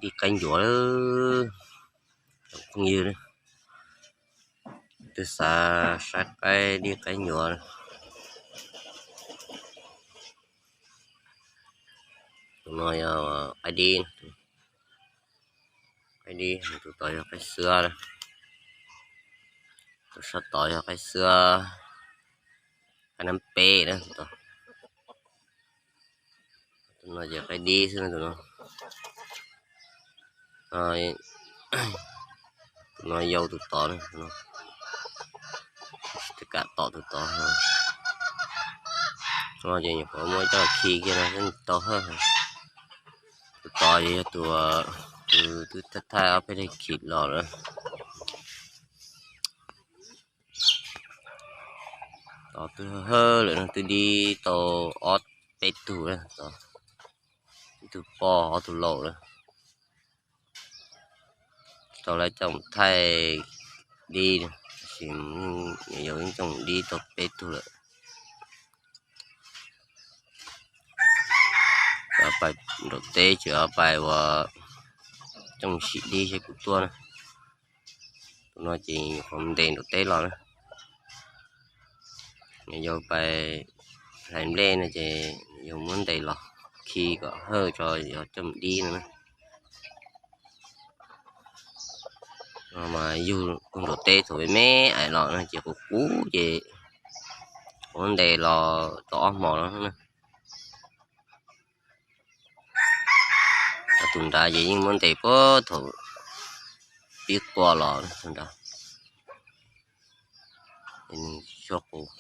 Dib qaib ncuav, phooj ywg, twb xav saib qaib dib qaib ncuav. Tus no yog qaib dib, qaib dib, tus tod yog qaib xwab, tus sab tod yog qaib xwab, qaib nab peb na. Tus no ces qaib dib xwb na tus no. Tus no yau tus tod na, tsis kam tom tus tod. Tus no ces nyuam qhuav muab coj khi kiag no xwb tau hawb. Tus tod ces yog tus, tus twb thaij ob peb teg khi los lawm. Tod twb hawb lawm no, twb dib tau ob peb tug lawm, ib tug poj ob tug laus lawm. Tau lawv coj mus thaij dib, tab sis yau yeej coj mus dib tau peb tug lawm. Pais nraum teb ces pais uas coj mus sim dib seb puas tuaj na. Tus no ces nyuam qhuav ntes nraum teb los na. Yau pais hlais nplej no ces yau muab ntes los khi kom hawb tso yog coj mus dib no na. Mas yug nraum teb thaum me me ais los no ces qus qus ces muab ntes los tau ob hmo no na. Tus nrad ces yeej muab ntes puag thaum pib qua los tus nrad, tsis tshua qus.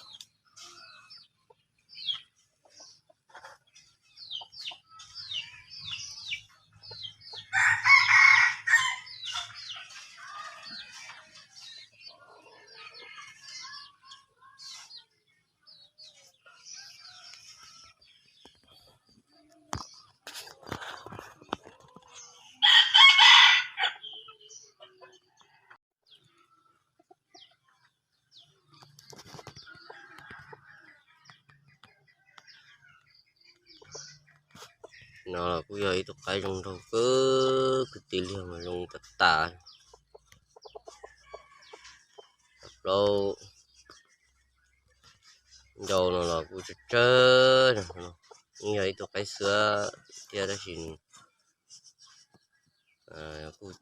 No los kuj yog ib tug qaib zoo nraug kawg, kwv tij liag mas zoo tas tas. Plaub ncau no los kuj tsawg tsawg no. Yeej yog ib tug qaib xwab thiab tab sis nws kuj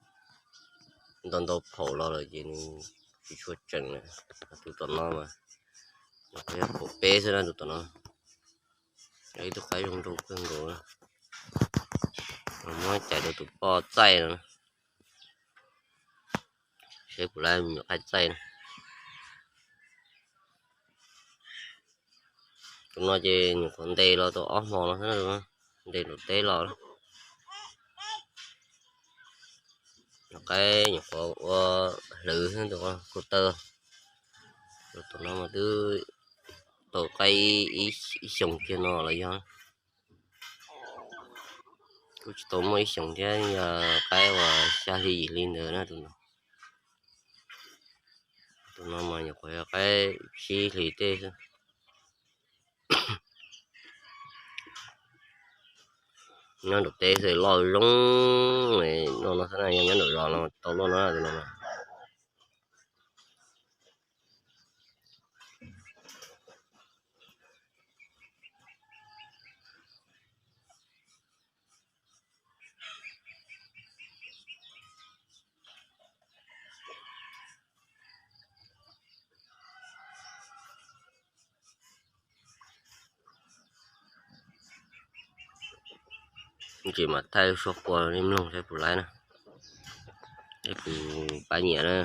ntau ntau phaum los lawm ces nws tsis tshua tseem lawm. Tus tom no mas nws yog phaum peb xwb na, tus tom no. Yog ib tug qaib zoo nraug kawg nkaus. Muab cais rau tus poj txaij no, seb puas laib me nyuam qaib txaij no. Tus no ces nyuam qhuav ntes los tau ob hmo no xwb, ntes nraum teb los. Qaib nyuam qhuav ua hlwv xwb, tus ko taw. Tus no mas twb tau qaib ib xyoos kiag no los yog. Kuj tsis tau muaj ib xyoos thiab, yog qaib uas xya hli yim hli ntawd na tus no. Tus no mas nyuam qhuav yog qaib tsib hlis tej xwb. Nyob nraum teb xwb loj zoo, no no xwb na, yog nyob nraum zos no tau loj no tus no. Ces mam thaij suab qua li mloog seb puas laib na. Eb, kuv pab nyiam na.